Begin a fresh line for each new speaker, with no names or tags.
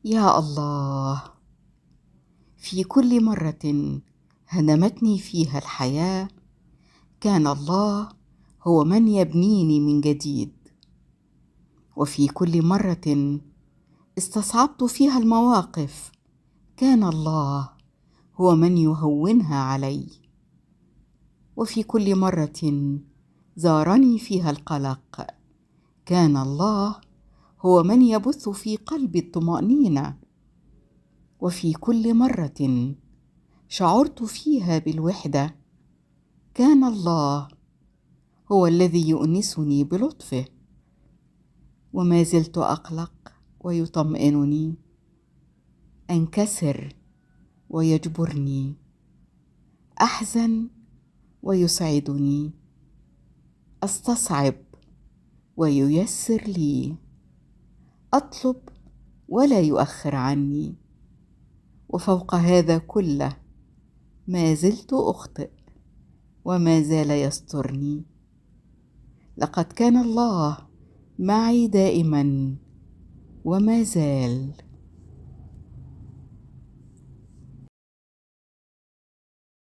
يا الله، في كل مرة هدمتني فيها الحياة كان الله هو من يبنيني من جديد، وفي كل مرة استصعبت فيها المواقف كان الله هو من يهونها علي، وفي كل مرة زارني فيها القلق كان الله هو من يبث في قلبي الطمأنينة، وفي كل مرة شعرت فيها بالوحدة كان الله هو الذي يؤنسني بلطفه، وما زلت أقلق ويطمئنني، أنكسر ويجبرني، أحزن ويسعدني، أستصعب وييسر لي، أطلب ولا يؤخر عني، وفوق هذا كله ما زلت أخطئ وما زال يسترني. لقد كان الله معي دائما وما زال.